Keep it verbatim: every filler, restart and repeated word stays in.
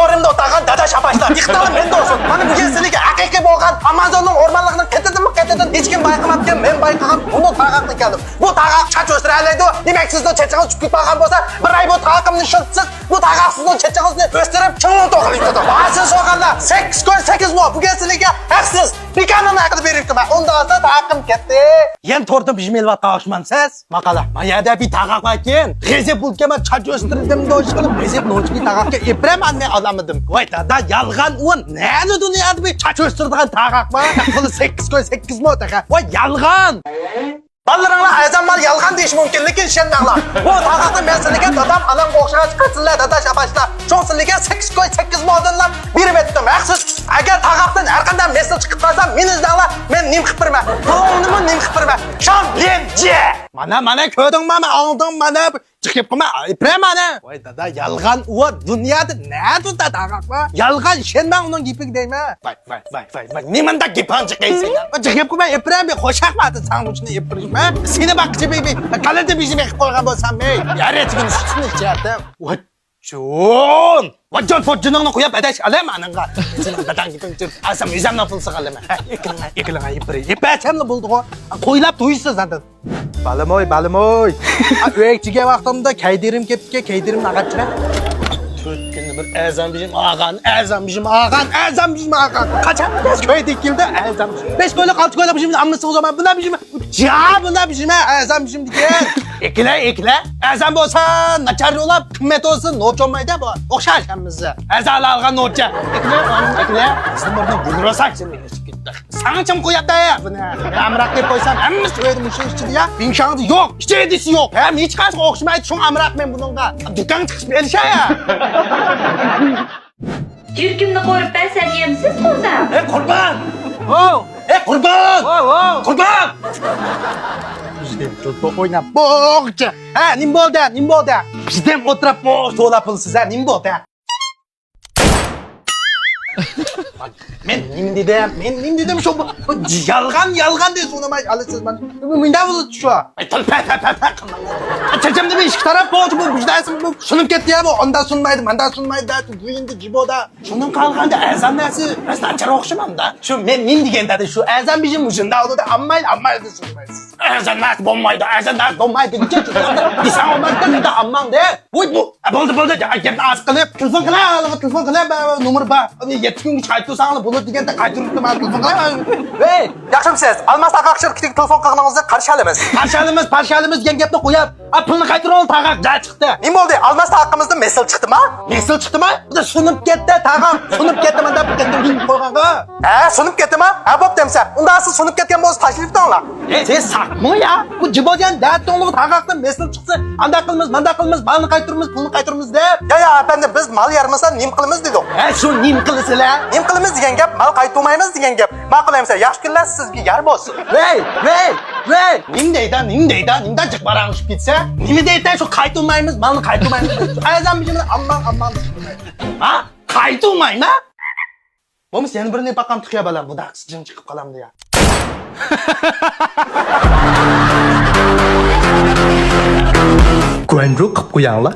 ئورنۇمدا ئولتۇرغان دادا شاباشلار، ئىقتىدارلار مەندە بولسۇن. مانا بۈگۈن سىلىگە ھەقىقىي بولغان ئامازوننىڭ ئورمانلىقىنىڭ قېتىدىنمۇ قېتىدىن ھېچكىم بايقىماپتىكەن، مەن بايقىغان بۇنداق تارغاقنى كەلدىم. بۇ تارغاق چاچ ئۆستۈرەلەيدۇ. دېمەك، سىزنىڭ چېچىڭىز چۈكۈپ قالغان بولسا، بىر ئاي بۇ تارغىقىمنى ئىشلىتىسىز، بۇ تارغاق سىزنىڭ چېچىڭىزنى ئۆستۈرۈپ، چىڭ توغرىلىۋېتىدۇ. ھازىر سورىغاندا، سەككىز كوي سەككىز مو، بۈگۈن سىلىگە ھەقسىز بىكارنىڭ ھەققىدە بېرىپتىمەن. ئۇنداق بولسا تارغىقىم كەتتى. يەنە تورتنى بىژىم ئېلىۋاتقان ئوخشىمامسىز؟ ماقالە. ما يەردە بىر تارغاق باركەن. غېزىپ بولدىكەن، مەن چاچ ئۆستۈردۈم دوشقىلىپ، غېزىپ نوچىكى تارغاققا ئېپىرەم ئاننى ئالامىدىم. ۋاي دادا، يالغان ئۇ. نەدە دۇنيادا بىر چاچ ئۆستۈرىدىغان تارغاق بار؟ پۇلى سەككىز كوي سەككىز مو تېخى. ۋاي يالغان. بالىلىرىڭلار ئەزان بار، يالغان دېيىشى مۇمكىن، لېكىن ئىشەنمەڭلار. بۇ تارغاقنى مەن سىلىگە دادام، ئانامغا ئوخشىغان چىقارسىنلار، دادا شاباشلار. شۇڭا سىلىگە سەككىز كوي سەككىز مودېللار بېرىۋەتتىم. ھەقسىز. ئەگەر تارغاقتىن ھەرقانداق مەسىلە چىقىپ قالسا، مېنى ئىزدەڭلار، مەن نېمە قىلىپ بېرىمەن؟ پۇلۇڭنىمۇ نېمە قىلىپ بېرىمەن؟ شاڭ ليەنجيې. مانا، مانا، كۆردۈڭمۇ، مانا ئاڭلىدىڭمۇ، مانا. چىقىپ قالما، ئېپىرەم مانا. ۋاي دادا، يالغان ئۇ، دۇنيادا نەدە ئۇنداق تارغاق بار؟ يالغان، ئىشەنمەڭ ئۇنىڭ گېپىگە دەيمەن. ۋاي، ۋاي، ۋاي، ۋاي، ۋاي، نېمانداق گېپىڭ جىق ئەيسەن يا؟ جىق گەپ قىلماي، ئېپىرەم، بىر خوشاق بار، ساڭا شۇنى ئېپىرىشمە. سېنى باققىچە بىر، بىر كالىدە بېشىم ئېقىپ قويغان بولسام، ھەي، يەر ئېتىگىنى سۈتسىنى ئىچەتتىم. ۋاي جون! ۋاي جون، پوجىنىڭنى قويۇپ ئەدەش ئالەم ئانىڭغا. سېنىڭ داداڭ گېپىڭ جىق. ئالسام ئۆزۈمنىڭ پۇلسىغا ئالىمەن. ھە، ئېكىلىڭە، ئېكىلىڭە، ئېپىرەي. ئېپەچەملا بولدىغۇ. قويلاپ تويسىز زادەن. بالىموي، بالىموي. ئا، ئۆيگە چىگەن ۋاقتىمدا كەيدىرىم كەپتىكەن، كەيدىرىمنى ئاغاچچىرە. تۆت كۈندە بىر ئەزان بېشىم ئاغان، ئەزان بېشىم ئاغان، ئەزان بېشىم ئاغان. قاچان بىز كۆيدە كېلدى ئەزان بېشىم. بەش كويلۇق، ئالتە كويلۇق بېشىمنى ئاممىسىغا ئۇزارماي، بۇنداق بېشىم، جا، بۇنداق بېشىم، ئەزان بېشىم دېگەن. ئېكىلە، ئېكىلە. ئەزان بولسا ناچار يوللاپ، قىممەت بولسا نوچە بولمايدۇ بۇ. ئوخشاش ھەممىسى. ئەزانلار ئالغان نوچە. ئېكىلە، ئېكىلە. بىزنىڭ بۇرنى گۈلرەسەك سېنى. ساڭا چىم قويۇپتۇ بۇنى. ئامراق دەپ قويسام، ھەممىسى ئۆيدە مۇشۇ ئىچىدە يا. بىڭشاڭدا يوق، ئىچىدىسى يوق. ھەم ھېچقايسىغا ئوخشىمايدۇ، شۇڭا ئامراق مەن بۇنىڭغا. دۇكان چىقىش بېرىشە يا. يۈرىكىمنى قورۇپ بەرسەم يەمسىز قوزام. ئەي قۇربان! ھو! ئەي قۇربان! ھو، ھو! قۇربان! بىزدىن تېلېفون ئويناپ بوغچە. ھە، نېمە بولدى؟ نېمە بولدى؟ بىزدىن ئولتۇرۇپ بوغچە توۋلاپ بولىسىز، ھە، نېمە بولدى؟ مەن نېمە دېدىم؟ مەن نېمە دېدىم؟ شۇ بۇ، بۇ يالغان، يالغان دەپ سۇنماي ئالىسىز مانا. بۇ مۇنداق بولىدۇ شۇ. ئاي، تىل پە، پە، پە، پە قىلماڭ. ئاي، چېچىمدە بىر ئىككى تەرەپ بولغۇچە بۇ بىزدە بۇ سۇنۇپ كەتتى يا بۇ. ئاندا سۇنمايدۇ، ماندا سۇنمايدۇ دە، بۇ يېنىدا جىبودا. شۇنىڭ قالغاندا ئەزان نەرسە، ئەزان چىراغ ئوخشىمامدا. شۇ مەن نېمە دېگەن دەدى، شۇ ئەزان بىزنىڭ مۇشۇندا بولىدۇ، ئاممايلى، ئاممايلى سۇنمايسىز. ئەزان نەرسە بولمايدۇ، ئەزان نەرسە بولمايدۇ دېگۈچە دېسەڭ بولمايدۇ، ئەمدى ئامماڭ دە. ۋوي، بۇ، بولدى، بولدى، گەپنى ئاز قىلىپ، تېلېفون قىلە، تېلېفون قىلە، نومۇر بار. يەتتە كۈنگىچە قايتۇرساڭلار بولىدۇ دېگەندە قايتۇرۇپتىمەن، تېلېفون قىلە. ۋەي. ياخشىمۇسىز؟ ئالماس تارغاق شىركىتىگە تېلېفون قىلغىنىڭىزنى قارشى ئالىمىز. قارشى ئالىمىز، قارشى ئالىمىز دېگەن گەپنى قويۇپ، ئا، پۇلنى قايتۇرۇڭ، تارغاق جاي چىقتى. نېمە بولدى؟ ئالماس تارغىقىمىزدىن مېسىل چىقتىما؟ مېسىل چىقتىما؟ بۇ سۇنۇپ كەتتى، تارغاق سۇنۇپ كەتتى، مانا بۇ كەتتى، قويغانغا. ھە، سۇنۇپ كەتتىما؟ ھە، بوپتۇ ئەمسە. ئۇنداق سىز سۇنۇپ كەتكەن بولسا تاشلىۋېتىڭلار. ئەي، سەن ساقمۇ يا؟ بۇ جىبوجان دەتۇڭلۇق تارغاقتىن مېسىل چىقسا، ئانداق قىلىمىز، مانداق قىلىمىز، مالنى قايتۇرىمىز، پۇلنى قايتۇرىمىز دەپ. يا، يا، ئەپەندىم، بىز مال يارمىسا نېمە قىلىمىز دېدۇق. ھە، شۇ نېمە قىلىسىلەر؟ نېمە قىلىمىز دېگەن گەپ، مال قايتۇرمايمىز دېگەن گەپ. ماقۇل ئەمسە، ياخشى كۈنلەر سىزگە يار بولسۇن. ۋەي، ۋەي، ۋەي! نېمە دەيدۇ، نېمە دەيدۇ، نېمە جىق باراڭ ئۇشۇپ كەتسە؟ نېمە دەيدۇ، شۇ قايتۇرمايمىز، مالنى قايتۇرمايمىز. ئەزان بىجىمىنى ئامماڭ، ئامماڭ دېسە بولمايدۇ. ھا؟ قايتۇرمايمەن؟ بولمىسا يەنە بىرىنى باقام تۇخيا بالام، بۇنداق جىڭ چىقىپ قالامدۇ يا؟ گۇەنجۇ قىپ قوياڭلار.